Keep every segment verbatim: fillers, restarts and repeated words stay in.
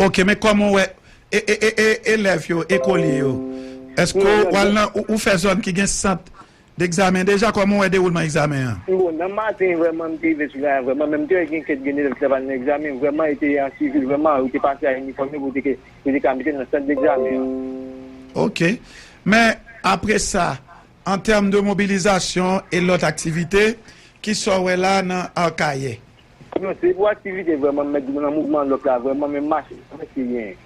Ok, men kòman w wè e, e, e, e, elèv yo, ekolye yo? Èske w al nan, ou, ou fè zòn ki gen sant degzamen deja? Kòman w wè dewoulman egzamen an? Bon, nan maten, vrèman, m te rive sou la, vrèman, menm te gen kèk gen elèv ki t ap al nan egzamen, vrèman, yo te an sivil, vrèman, yo te pase a inifòm yo pou te ke, pou te ka mete nan sant degzamen an. Ok. Men, apre sa, an tèm de mobilizasyon e lòt aktivite, ki sa w wè la nan Akayè? Non, se pou aktivite vrèman, m mèt di w nan mouvman lòk la, vrèman, men mache, mache gen.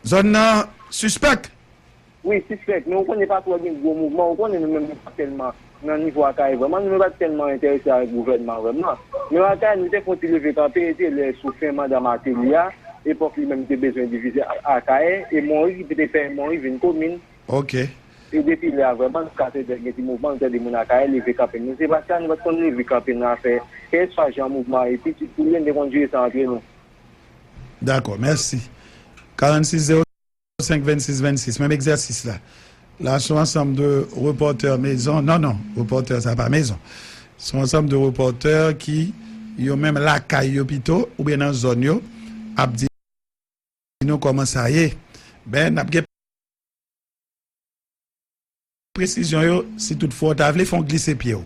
Zòn nan sispèk? Wi, sispèk, men ou konnen pa twò gen gwo mouvman, ou konnen nou menm nou pa tèlman nan nivo Akayè vrèman, nou menm pa tèlman enterese avèk gouvènman vrèman. Men Akayè, nou te fè yon ti leve kanpe, e te lè sou fen manda Mateli a, epòk li menm te bezwen divize A-, Akayè, e Mori, ki te fè Mori vin komin. Ok. E depi lè a, vrèman, jiskaprezan, gen ti mouvman, nou tande moun Akayè leve kanpe. Nou, se pa sa, nou pa t konn leve kanpe nan afè, kèlkeswa jan mouvman an ye, pitit pou li, nou te konn jere sa antre nou. Dakò, mèsi. Karannsis zewo senk vennsis vennsis, menm egzèsis la. La, se yon ansanm de repòtè mezon. Non, non, repòtè, sa pa mezon. Se yon ansanm de repòtè ki, yo menm lakay yo pito, oubyen nan zòn yo, ap di nou kòman sa ye. Ben, n ap gen presizyon yo, si toutfwa w ta vle, fè w glise pye w.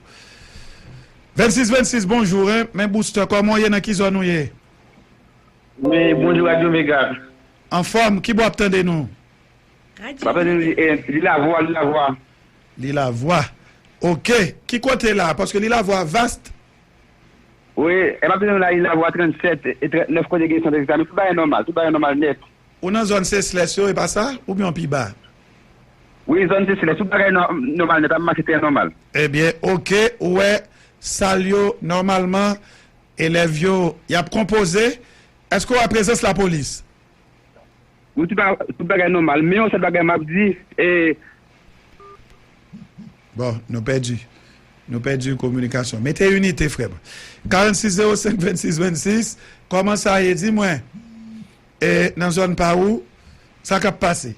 Vennsis vennsis, bonjou, en. Men Booster, kòman w ye, nan ki zòn ou ye? Wi, bonjou, Radyo Mega. Anfòm, ki bò w ap tande nou? M ap tande nou, eh, Lilavwa, Lilavwa. Lilavwa. Ok. Ki kote la? Paske Lilavwa vast. Wi, e m ap tande nou la, Lilavwa trannsèt e trannèf, kote gen sant egzamen. Tout bagay nòmal, tout bagay nòmal nèt. Ou nan zòn Seslès yo, e pa sa? Oubyen w pi ba? Wi, zòn Seslès, tout bagay nò-, nòmal nèt, ap mache trè nòmal. Ebyen, ok, ou wè sal yo, nòmalman, elèv yo, y ap konpoze. Èske w wè prezans lapolis? Wi, tout ba-, tout bagay nòmal. Men yon sèl bagay m ap di, e, Bon, nou pèdi. Nou pèdi kominikasyon. Mete inite, frè m. Karannsis zewo senk vennsis vennsis, kòman sa ye? Di mwen, e, nan zòn pa ou, sa k ap pase?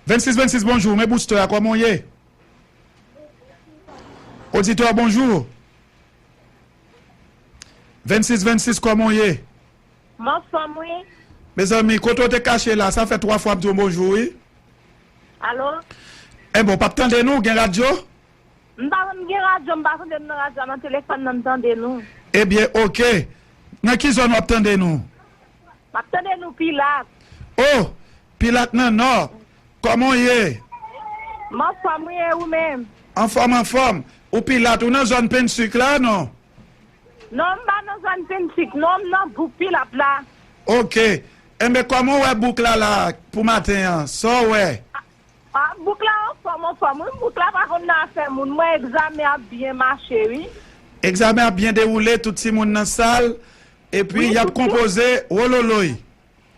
Vennsis vennsis, bonjou. Men Booster a, kòman w ye? Oditè, bonjou. Vennsis vennsis, kòman w ye? M anfòm, wi. Mezanmi, kote w te kache la? Sa fè twa fwa m di w bonjou, wi. Alo? Enben, w p ap tande nou? Gen radyo? M pa konn gen radyo, m pa tande nou nan radyo a, nan telefòn nan m tande nou. Ebyen, ok. Nan ki zòn w ap tande nou? M ap tande nou Pilat. Oh, Pilat nan Nò. Kòman w ye? M anfòm, wi, e ou menm? Anfòm, anfòm. Ou Pilat, ou nan zòn Pennsik la, non? Non, m pa nan zòn Pennsik, non, m nan bouk Pilat la. Ok. Enben, kòman w wè bouk la la pou maten an? Sa w wè? A, bouk la anfòm, anfòm, wi, bouk la pa konn nan afè moun. Mwen, egzamen ap byen mache, wi. Egzamen ap byen dewoule, tout timoun nan sal, epi y ap konpoze wololoy.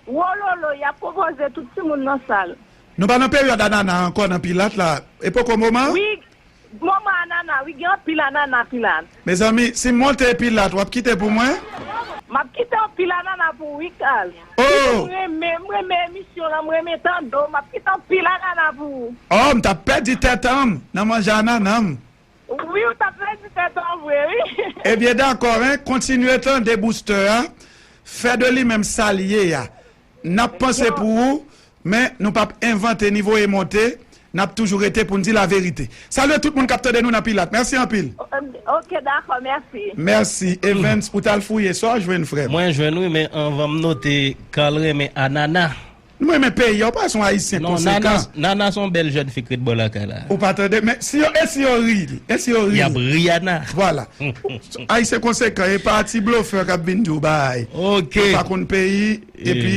Wololo, y ap konpoze tout timoun nan sal. Nou pa nan peryòd anana ankò nan Pilat la. E poko moman? Wi, moman anana, wi, gen anpil anana Pilat. Mezanmi, si m monte Pilat, w ap kite pou mwen? M ap kite anpil anana pou ou, wi, Carl. Oh! M renmen, m renmen emisyon lan, m renmen tande w. M ap kite anpil anana pou ou. Oh, m t ap pèdi tèt an m nan manje anana m. Wi, ou t ap pèdi tèt an vre, wi. Ebyen, dakò, en, kontinye tande Booster a. Fè de li menm sa l ye a. N ap panse pou ou, men nou p ap envante ni voye monte. N ap toujou rete pou n di laverite. Salye tout moun k ap tande nou nan Pilat. Mèsi anpil. Ok, dakò, mèsi. Mèsi. Evans, ou t al fouye, sa w jwenn, frè m? Mwen jwenn, wi, men anvan m note, Carl renmen anana. Nou renmen peyi a, ou pa wè se yon Ayisyen konsekan. Non, Nana, Nana se yon bèl jèn fi k ret bò lakay la. Ou pa tande, men si yo, e si yo ri l? E si yo ri l? Y ap ri Ana. Vwala. Ayisyen konsekan, e pa ti blofè k ap vin di w bagay. Ok. Yo pa konn peyi, epi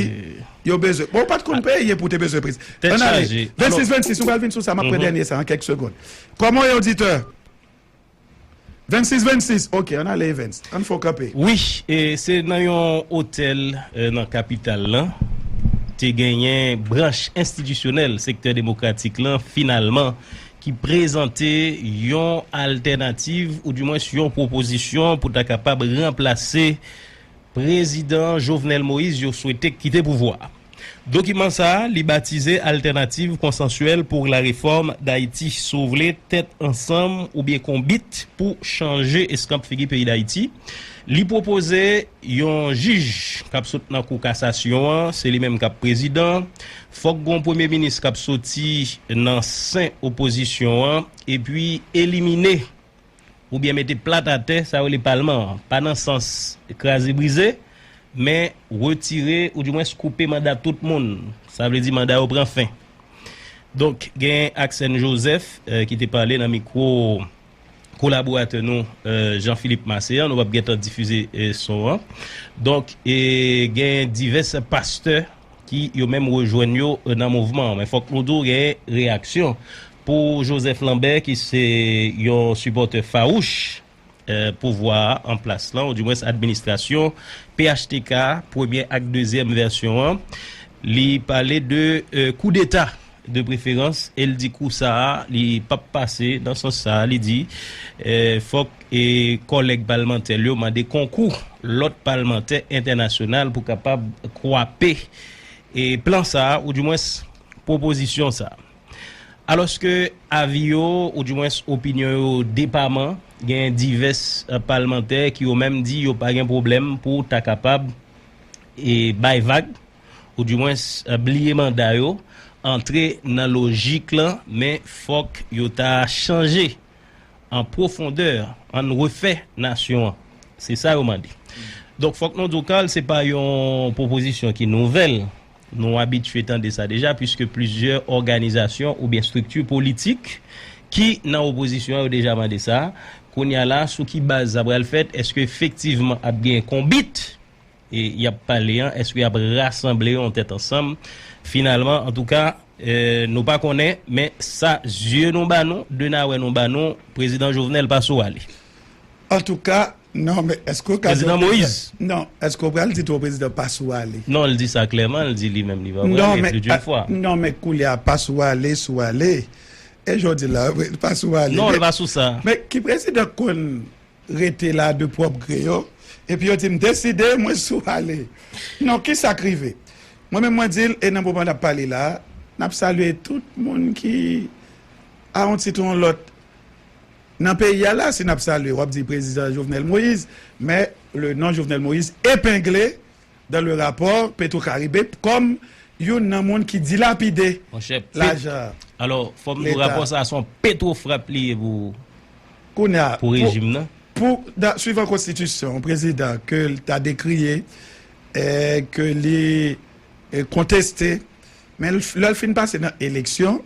yo bezwen. Bon, ou pa t konn peyi, epi w te bezwen priz. Ann ale. Vennsis vennsis, nou pral vin sou sa, m ap pran dènye sa an kèk segonn. Kòman w ye, oditè? Vennsis vennsis, ok, ann ale, Evens. Ann fè w kanpe. Wi, e se nan yon otèl, e, nan kapital lan, te genyen branch enstitisyonèl sektè demokratik lan, finalman, ki prezante yon altènativ, oudimwens yon pwopozisyon pou ta kapab ranplase prezidan Jovenel Moïse yo swete kite pouvwa a. Dokiman sa a, li batize Alternative Consensuelle pour la Réforme d'Haïti, si w vle, tèt ansanm oubyen konbit pou chanje eskanp figi peyi Dayiti. Li pwopoze yon jij k ap sot nan kou kasasyon an, se li menm k ap prezidan. Fòk gen yon premye minis k ap soti nan sen opozisyon an, epi elimine oubyen mete plat atè sa yo rele palman an, pa nan sans kraze brize, men retire oudimwens koupe manda tout moun. Sa vle di manda yo pran fen. Donk, gen Axène Joseph, eh, ki te pale nan mikwo kolaboratè nou, eh, Jean Philippe Massé an, nou p ap gentan difize, eh, son an. Donk, e gen divès pastè ki yo menm rejwenn yo, eh, nan mouvman an. Men fòk nou di w gen reyaksyon. Pou Joseph Lambert, ki se yon sipòtè fawouch, eh, pouvwa a an plas lan, oudimwens administrasyon P H T K, premyè ak dezyèm vèsyon an, li pale de, eh, koudeta de preferans, e l di kou sa a, li p ap pase nan sans sa a, li di, eh, fòk, eh, kòlèg palmantè l yo mande konkou lòt palmantè entènasyonal pou kapab kwape, eh, plan sa a, oudimwens pwopozisyon sa a. Alòske avi yo, oudimwens opinyon yo depaman, gen divès, eh, palmantè ki yo menm di yo pa gen pwoblèm pou ta kapab, eh, bay vag, oudimwens, eh, bliye manda yo, antre nan lojik lan, men fòk yo ta chanje an pwofondè, ann refè nasyon an. Se sa yo mande. Donk, fòk nou di w, Carl, se pa yon pwopozisyon ki nouvèl. Nou abitye tande sa deja, piske plizyè òganizasyon oubyen estrikti politik ki nan opozisyon an, yo deja mande sa. Kounye a la, sou ki baz sa pral fèt? Èske efektivman ap gen konbit? E y ap pale an, èske y ap rasanble yo yon tèt ansanm? Finalman, antouka, eh, nou pa konnen, men sa zye nou ba nou, de nawè nou ba nou, prezidan Jovenel pa sou ale. Antouka, non, men èske w ka di Prezidan Moïse. Non, èske w pral di tou prezidan pa sou ale? Non, l di sa klèman, l di li menm li pa pral, Non, e men, plizyè a, fwa. Non, men koulye a, pa sou ale, sou ale. E jodi la, pa sou ale. Non, l pa sou sa. Men ki prezidan konn rete la de pwòp gre yo, epi yo di m deside, mwen sou ale. Non, ki sa k rive? Mwen menm mwen di l, e nan moman n ap pale la, n ap salye tout moun ki a yon tit ou yon lòt nan peyi a la, si n ap salye, w ap di prezidan Jovenel Moïse, mais le nom Jovenel Moïse épinglé dans le rapport Petro-Caribe kòm youn nan moun ki dilapide Monchè, Pet-, lajan alò, fò m di w, Leta. Rapò sa a se yon petwofrap li ye pou, Kounye a, pou pou, rejim nan. Pou, da, suivan konstitisyon, yon prezidan ke l ta dekriye, eh, ke li, eh, konteste, men l, lè l fin pase nan eleksyon,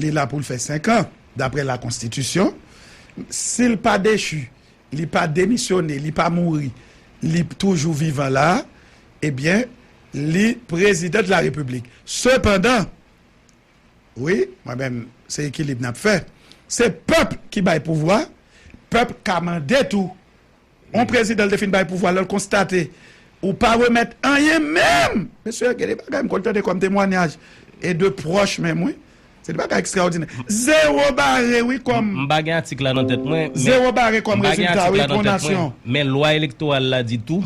li la pou l fè senk an, daprè la konstitisyon. Si l pa dechu, li pa demisyone, li pa mouri, li toujou vivan la, ebyen, li prezidan de la repiblik. Sepandan, wi, mwen menm, se ekilib n ap fè. Se pèp ki bay pouvwa, pèp ka mande tou. On prezidan l te fin bay pouvwa, lè l konstate ou pa remèt anyen menm. Mesye, gen de bagay m konn tande kòm temwanyaj e de pwòch menm, wi. Se de bagay ekstraòdinè. Zewo bare, wi, kòm M pa gen atik la nan tèt mwen, men Zewo bare kòm m pa gen rezilta, atik wi, la pou nan yon tèt mwen, nasyon. Men lwa elektoral la di tou,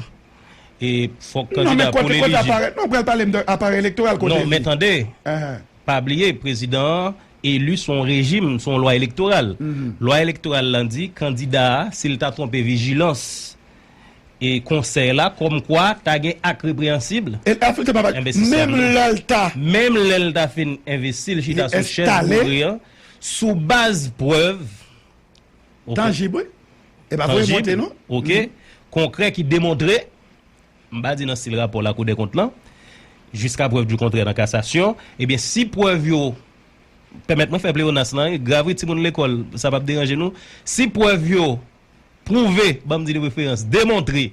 e fòk Non, men kandida pou kote, l kote eliji. Aparèy, non, pral pale m de aparèy elektoral kote Non, li. Men tande, Ahan. Pa bliye, prezidan an eli sou yon rejim, sou yon lwa elektoral. Mhm. Lwa elektoral lan di, kandida a, si l ta twonpe vijilans e konsèy la, kòmkwa ta gen ak repreyansib, E Afrika pa, enben, se sa menm li. Lè l ta Menm lè l ta fin envesti, l chita Li sou chèz enstale. Gouvri an, sou baz prèv, ok. Tanjib, wi. E pa voye Tanjib, monte, non? Ok. Mhm. Konkrè ki demontre, m pa di nan stil rapò Lakou dè Kont lan, jiska prèv di kontrè nan kasasyon, ebyen, si prèv yo, pèmèt mwen fè pleonas lan, wi, grav wi, timoun lekòl, sa p ap deranje nou. Si prèv yo pwouve, ban m di de preferans, demontre,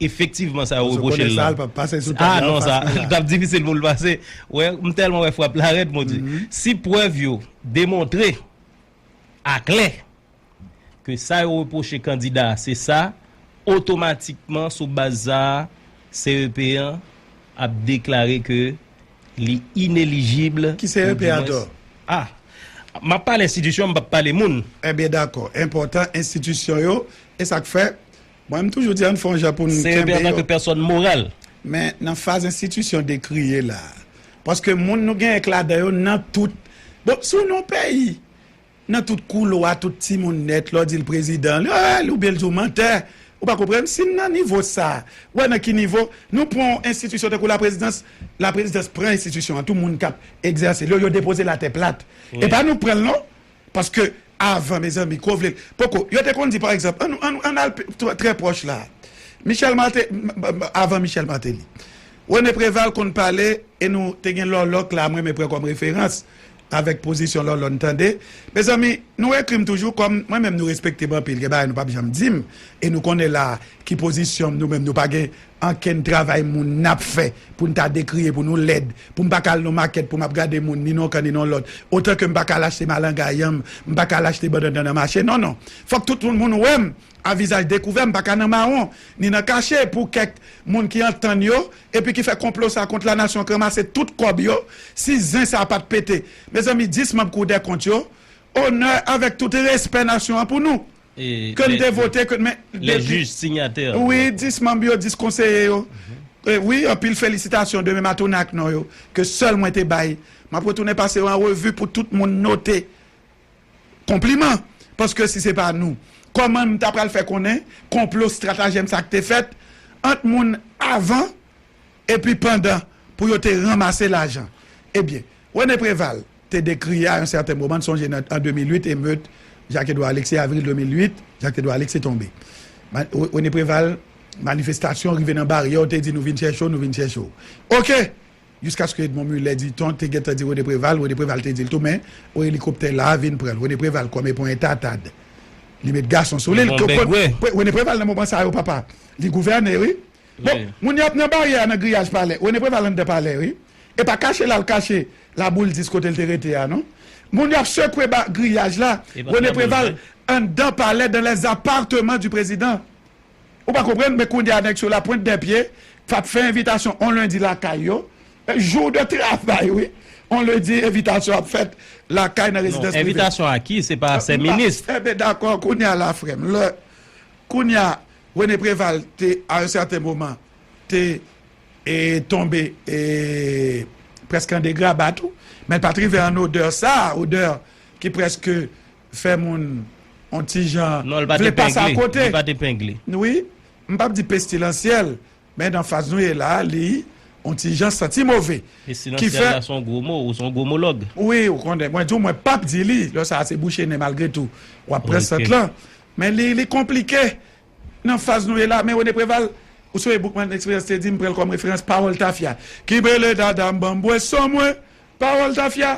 efektivman sa yo Paske w repwoche konnen l sa, lan. L p ap pase sou tab Ah, la, non, sa, fasil la. L t ap difisil pou l pase. Wè, m tèlman wè frap la rèd, mon Dye. Mhm. Si prèv yo demontre aklè ke sa yo repwoche kandida a, se sa, otomatikman, sou baz sa a, C E P an ap deklare ke li inelijib, Ki C E P a, oudimwens, atò? Ah, m ap pale enstitisyon, m p ap pale moun. Ebyen, dakò. Enpòtan, enstitisyon yo, e sa k fè, mwen, m toujou di, ann fè yon jan pou n C E P kenbe antanke yo. Pèsòn moral. Men nan faz enstitisyon dekriye la, paske moun nou genyen k ladan yo nan tout, bon, si w nan yon peyi, nan tout koulwa, tout timoun nèt, lè w di l prezidan, li, ah, li oubyen l di w mantè. Ou pa konprann? Si n nan nivo sa, w wè nan ki nivo, nou pran yon enstitisyon tankou laprezidans, laprezidans pran enstitisyon an, tout moun k ap egzèse l yo, yo depoze l atè plat. E pa nou k pran l non. Paske avan, mezanmi, ko vle l, poko, yo te konn di, pa egzanp, ann, ann, ann al pi, trè, trè pwòch la. Michel Martelly, avan Michel Martelly, René Préval konn pale, e nou te gen Lòlò k la, mwen renmen pran kòm referans, avèk pozisyon Lòlò n tande. Mezanmi, nou ekri m toujou, kòm mwen menm nou respekte m anpil, gen bagay nou p ap janm di m, e nou konnen la ki pozisyon m, nou menm nou pa gen ankenn travay moun n ap fè pou n ta dekriye, pou nou lèd, pou m pa ka al nan makèt, pou m ap gade moun, ni nan yon kan, ni nan yon lòt. Otan ke m pa ka al achte malanga yanm, m pa ka al achte bandandan nan mache. Non, non. Fòk tout moun, moun wè m a vizaj dekouvè, m pa ka nan mawon, ni nan kache, pou kèk moun ki antann yo, epi ki fè konplo sa kont lanasyon, k ranmase tout kòb yo, si zen sa pa t pete. Mezanmi, dis manm Kou dè kont yo, onè avèk tout respè nasyon an pou nou. Ke n te vote, ke n, men, les juges signataires. Wi, dis manm yo, dis konseye yo. E wi, anpil felisitasyon, demen maten w nan ak non yo, ke sèl mwen te bay. M ap retounen pase yo an revi pou tout moun note. Konpliman. Paske si se pa nou, kòman m ta pral fè konnen konplo, estratejèm sa k te fèt ant moun avan epi pandan pou yo te ranmase lajan? Ebyen, René Préval te dekriye a yon sèten moman, n sonje nan, an de mil uit, emet Jacques Edouard Alexis, avril de mil uit, Jacques Edouard Alexis tonbe. Ma-, Re-, René Préval, manifestasyon rive nan baryè, yo te di, nou vin chèche w, nou vin chèche w. Oke! Jiskaske Edmond Mulet, diton, te gentan di René Préval, René Préval te di l tou, men, o, elikoptè la a vin pran l. René Préval, kòm e pran entatad, li met gason sou li. René Préval, nan moman sa yo, papa, li gouvène, wi. Bon, moun y ap nan baryè a, nan griyaj palè. René Préval anndan palè, wi. E pa kache l al kache Laboul dis kote l te rete a, non. Moun y ap sekwe ba-, griyaj la. René Préval anndan palè, dans les appartements du président. Ou pa konprann, men kounye a nèg sou lapwent dè pye, k ap fè envitasyon on lendi lakay yo. Jou de travay, wi. On lendi, envitasyon ap fèt lakay nan rezidans prive. Non, envitasyon a ki? Se pa sè minis. Enben, dakò, kounye a la, frè m. Lè, kounye a, René Préval te, a yon sèten moman, te, e, tonbe, e, prèske an degraba tou. Men l pa t rive an odè sa, odè ki prèske fè moun on ti jan vle pase akote. Non, li pa t epengle. Wi, m p ap di pestilansyèl, men nan faz nou ye la a, li on ti jan santi move. Pestilansyèl la, se yon gwo mo, ou se yon gwo mològ. Wi, ou konnen, mwen di w, mwen p ap di li, lè sa a se bouche nen malgre tou. W ap pran sant lan. Men li, li konplike. Nan faz nou ye la, men René Préval, ou sonje Boukman Experience te di, m pran l kòm referans, pawòl tafya. Kenbe le dada m, ban m bwè san mwen, pawòl tafya.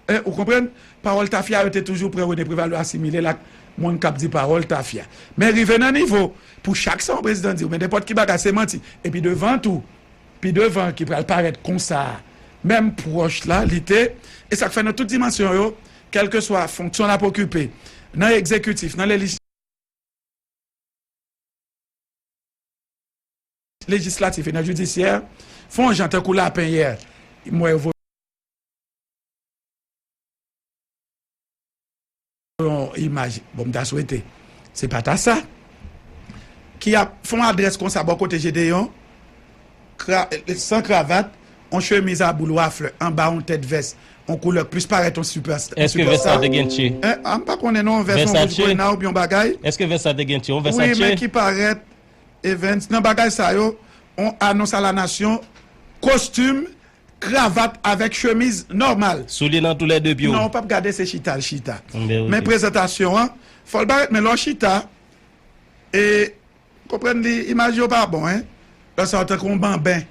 E, ou konprann? Pawòl tafya yo te toujou pran René Préval, yo asimile l ak moun k ap di pawòl tafya. Men rive nan nivo, pou chak sa yon prezidan di w, men nenpòt ki bagay se manti. Epi devan tou, pi devan ki pral parèt konsa a, menm pwòch la, li te, e sa k fè nan tout dimansyon yo, kèlkeswa fonksyon l ap okipe, nan egzekitif, nan lejis-, lejislatif e nan jidisyè, fè yon jan tankou lapen yè, m wè yo voye yon imaj, bon, m ta swete se pa ta sa, ki ap fè yon adrès konsa bò kote Jedeyon, kra-, san kravat, yon chemiz a boul waflè, anba yon tèt vès, yon koulè k plis parèt yon sipèsta. Èske vès sa te gen tye? Hein? Ah, m pa konnen non, vès yon Versace? Koulè na oubyen yon bagay. Èske vès sa te gen tye? Yon Versace? Wi, men ki parèt Evans, nan bagay sa yo, on anons a la nasyon, kostim, kravat avèk chemiz nòmal. Soulye nan tou lè de pye w. Non, w p ap gade se chita l chita. Men prezantasyon an, fò l parèt, men lè w chita, e, konprann li, imaj yo pa bon, en. Lè sa w tankou yon banben,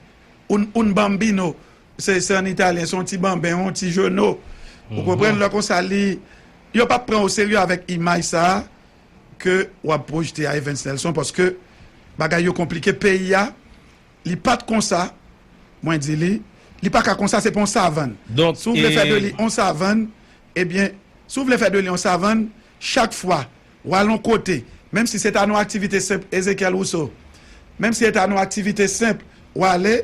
un, un bambino, se, se an italyen, se yon ti banben, yon ti jeno. Ou konprann, lè konsa, li, yo p ap pran w serye avèk imaj sa a, ke w ap pwojte a Evans Nelson, paske bagay yo konplike. Peyi a, li pa t konsa, mwen di li, li pa ka konsa, se pa yon savann. Si w vle fè de li yon savann, ebyen, si w vle fè de li yon savann, chak fwa w al yon kote, menm si se ta nan yon aktivite senp, Ezekiel Rousseau, menm si se ta nan yon aktivite senp, w ale,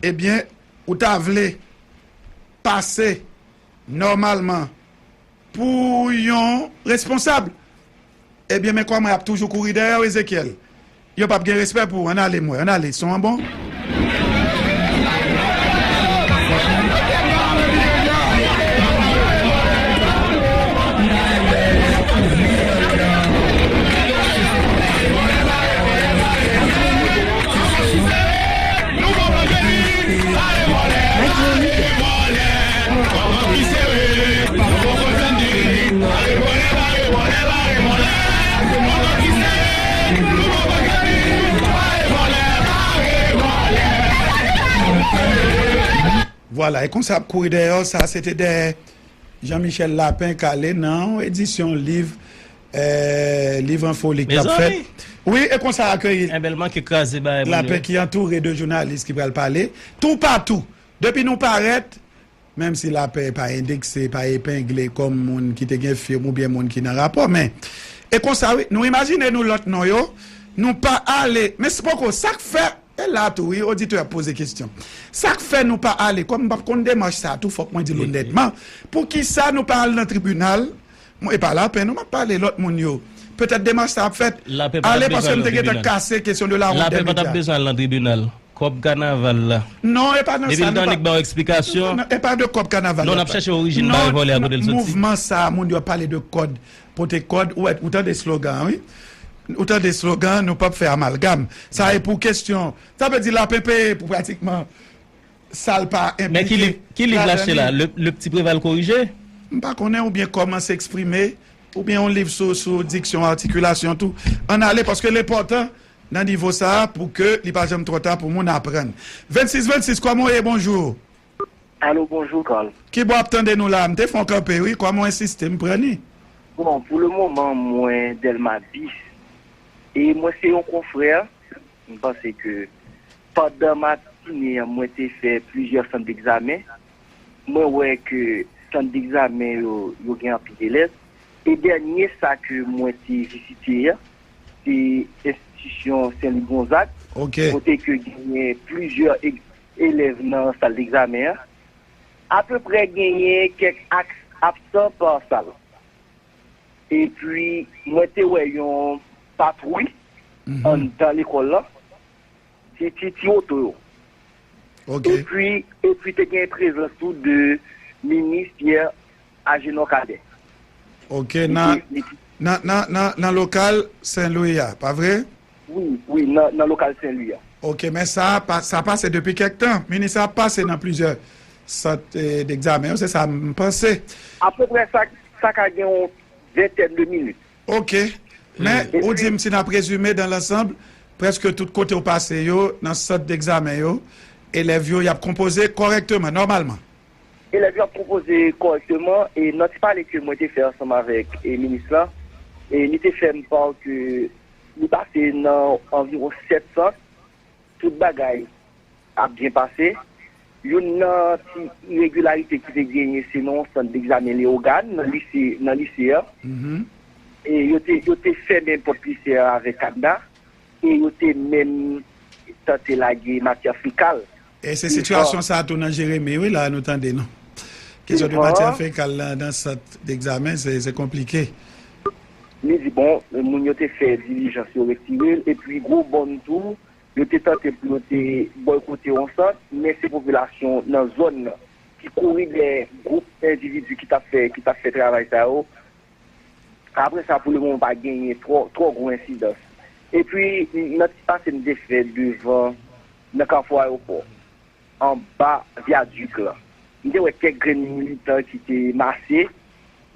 ebyen, ou ta vle pase nòmalman pou yon responsab. Ebyen, men kòman y ap toujou kouri dèyè w, Ezekiel? Yo p ap gen respè pou ou. Ann ale, m wè. Ann ale. Son an bon? Vwala, e konsa ap kouri dèyè w, sa se te dèyè Jean Michel Lapin k ale nan yon edisyon liv, eh, Liv an Foli k t ap fèt. Wi, e konsa akeyi Lapin ki antoure de jounalis ki pral pale toupatou. Depi nou parèt, menm si Lapin pa endekse, pa epengle kòm moun ki te gen fim oubyen moun ki nan rapò, men e konsa wi, nou imajine nou lòt non yo, nou pa ale, men se poko, sa k fè E la tou, wi, oditè ap poze kesyon. Sa k fè nou pa ale, kòm m p ap konn demach sa a tou, fòk mwen di l onètman, poukisa nou pa al nan tribinal? Mwen, e pa Lapin, non, m ap pale lòt moun yo. Petèt demach sa ap fèt. Ale, paske m te gentan kase kesyon de la honte de média. Lapin pa t ap bezwen al nan tribinal. Kòb kanaval la. Non, e pa nan sa. Depi l t annik ba w eksplikasyon. Non, e pa de kòb kanaval. Non, n ap chèche orijin bagay vòlè a kote l soti. Mouvman sa a, moun yo ap pale de kòd, pote kòd, ou wè, ou tande slogan an, wi. Ou tande slogan, nou p ap fè amalgam. Sa e pou kesyon, sa vle di Lapin peye pou pratikman sa l pa enplike. Men ki liv, ki liv l achte la? Le, Le Petit Préval Corrigé? M pa konnen, oubyen Comment s'exprimer, oubyen yon liv sou, sou diksyon, atikilasyon tou. Ann ale, paske l enpòtan nan nivo sa a pou ke li pa janm twò ta pou moun aprann. Vennsis vennsis, kòman w ye? Bonjou. Alo, bonjou, Carl. Kibò ap tande nou la? M te fè yon kanpe, wi. Kòman w ensiste, m pran ni. Bon, pou le moman, mwen Dèlma dis. E mwen se yon konfrè. M panse ke pandan matine an, mwen te fè plizyè sant degzamen. Mwen wè ke sant degzamen yo, yo gen anpil elèv. E dènye sa ke mwen te vizite a, se enstitisyon Sen Lwi Gonzag, kote ke genyen plizyè e-, elèv nan sal degzamen an. Apeprè genyen kèk aks absan pa sal. Epi, mwen te wè yon patwouy anndan lekòl lan, ti, ti, ti oto yo. Epi, epi te gen prezans tou de minis Pierre Agénor Cadet. Ok, nan, nan, nan, nan, nan lokal Sen Lwi a, pa vre? Wi, wi, nan, nan lokal Sen Lwi a. Ok, men sa pa, sa pase depi kèk tan. Minis la ap pase nan plizyè sant, eh, degzamen yo, se sa m panse. Apeprè sa, sa ka gen yon ventèn de minit. Ok. Men, ou di m, si n ap rezime, dans l'ensemble, prèske tout kote w pase yo, nan sant degzamen yo, elèv yo, y ap konpoze kòrèkteman, nòmalman. Elèv yo ap konpoze kòrèkteman, e nan ti pale ke mwen te fè ansanm avèk, e, minis lan, e li te fè m pa ke li pase nan anviwon sèt sant, tout bagay ap byen pase. Youn nan ti iregilarite ki te genyen, se nan yon sant degzamen Leyogàn, nan lise, nan lise a. E yo te, yo te fèmen pòt lise a avèk kadna, e yo te menm tante lage matyè fekal. E se sitiyasyon sa a tou nan Jeremi, wi, la nou tande, non? Kesyon de matyè fekal nan, nan sant degzamen, se, se konplike. Li di, bon, moun yo te fè dilijans yo retire l, epi gwo bòn tou, yo te tante pou yo te bòykote yon sant, men se popilasyon nan zòn nan ki kouri dèyè gwoup endividi ki t ap fè, ki t ap fè travay sa yo. Apre sa, pou le moman, pa genyen twò, twò gwo ensidans. Epi, nan ti pase m te fè devan, nan kafou ayewopò, anba vyadik lan. M te wè kèk grenn militan ki te mache,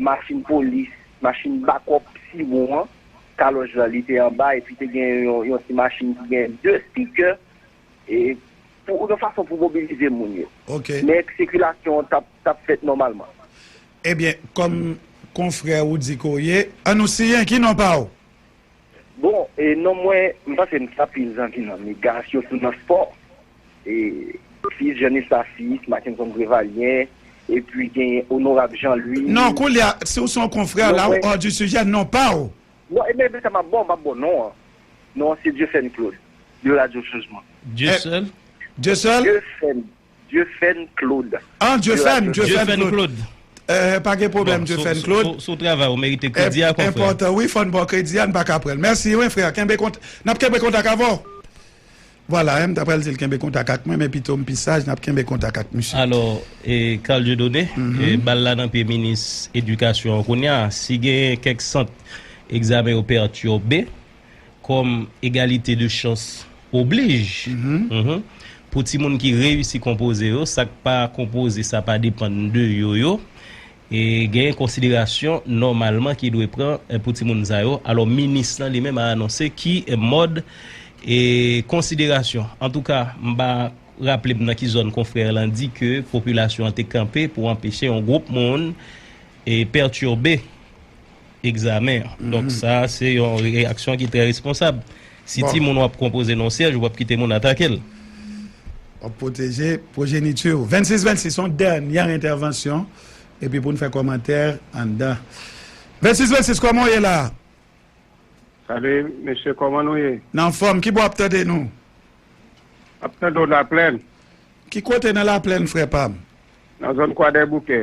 machin polis, machin bakòp Sibon an, kalòj la, li te anba, epi te gen yon, yon ti machin ki gen de stikè, e, pou yon fason pou mobilize moun yo. Men sikilasyon an t ap, t ap fèt nòmalman. Ebyen, kòm konfrè ou di ke w ye, an nou siyen, ki non pa w? Bon, e non mwen, m panse m sa pil zanmi nan Mega, sitou nan spò. E, Fils, Jean Nestor Fils, Mackenson Prévalien, epi gen Onorab Jean Louis. Non, koulye a, si w se yon konfrè, la ou hors du sujet, non pa w. Non, e men, men sa m ap bon, m ap bon non an. Non an se Dieuphène Claude, de Radio Changement. Dieuseul? Dieuseul? Dieuphène. Dieuphène Claude. Ah, Dieuphène, Dieuphène Claude. Eh, pa gen pwoblèm, Dieuphène Claude. Sou, sou travay ou merite kredi a, konfrè. Enpòtan, wi, fò n ba w kredi a, n pa ka pran l. Mèsi, wi, frè. Kenbe kont-, n ap kenbe kontak avè w. Vwala, m ta pral di l kenbe kontak ak mwen, men pito m pi saj, n ap kenbe kontak ak misye. Alò, e, Carl Dieudonné, e, bal la nan pye minis edikasyon an kounye a. Si gen kèk sant egzamen yo pètibè, kòm egalite de chans oblij, pou timoun ki reyisi konpoze yo, sa k pa konpoze, sa pa depann de yo, yo, e genyen konsiderasyon nòmalman ki dwe pran, e, pou timoun sa yo. Alò, minis lan li menm a anonse ki, e, mòd, e, konsiderasyon. Antouka, m pa Raple m nan ki zòn konfrè lan di ke popilasyon an te kanpe pou anpeche yon gwoup moun e pètibye egzamen an. Donk, sa, se yon reyaksyon ki trè responsab. Si timoun w ap konpoze nan yon syèj, ou p ap kite moun atake l. W ap pwoteje pwojeniti w. Vennsis vennsis, yon dènyè entèvansyon, epi pou n fè kòmantè anndan. Vennsis vennsis, kòman w ye la? Salut, mesye, kòman nou ye? Nan fòm, ki bò w ap tande nou? Ap tande w Laplèn. Ki kote nan Laplèn, frè pa m? Nan zòn Kwadèboukè.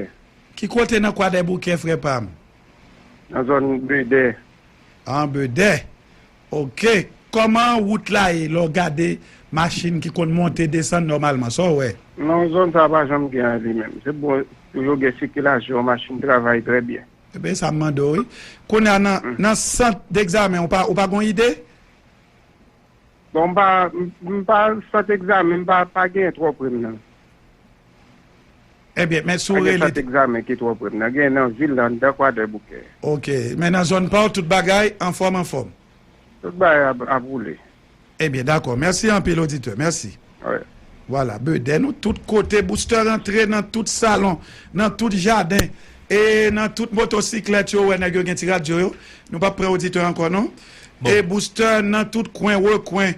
Ki kote nan Kwadèboukè, frè pa m? Nan zòn Bedè. An Bedè. Ok. Kòman wout la ye lè w gade machin ki konn monte desann nòmalman? Sa w wè? Non, zòn sa pa janm gen anyen li menm. Se bon, toujou gen sikilasyon, machin travay trè byen. Ebyen, sa m mande w, wi. Kounye a, nan, nan sant degzamen, ou pa, ou pa gon ide? Bon, m pa, m, m pa sant egzamen, m pa, pa gen twò pre m nan. Ebyen, men si w rele. Pa gen sant egzamen ki twò pre m nan. Gen nan vil la, anndan Kwadèboukè. Ok, men nan zòn pa w, tout bagay anfòm, anfòm. Tout bagay ap, ap woule. Ebyen, dakò. Mèsi anpil, oditè. Mèsi. Wi. Vwala, Bedè, nou tout kote, Booster rantre nan tout salon, nan tout jaden, e nan tout motosiklèt yo, wè nèg yo gen ti radyo yo. Nou p ap pran oditè ankò, non. E Booster nan tout kwen, rekwen,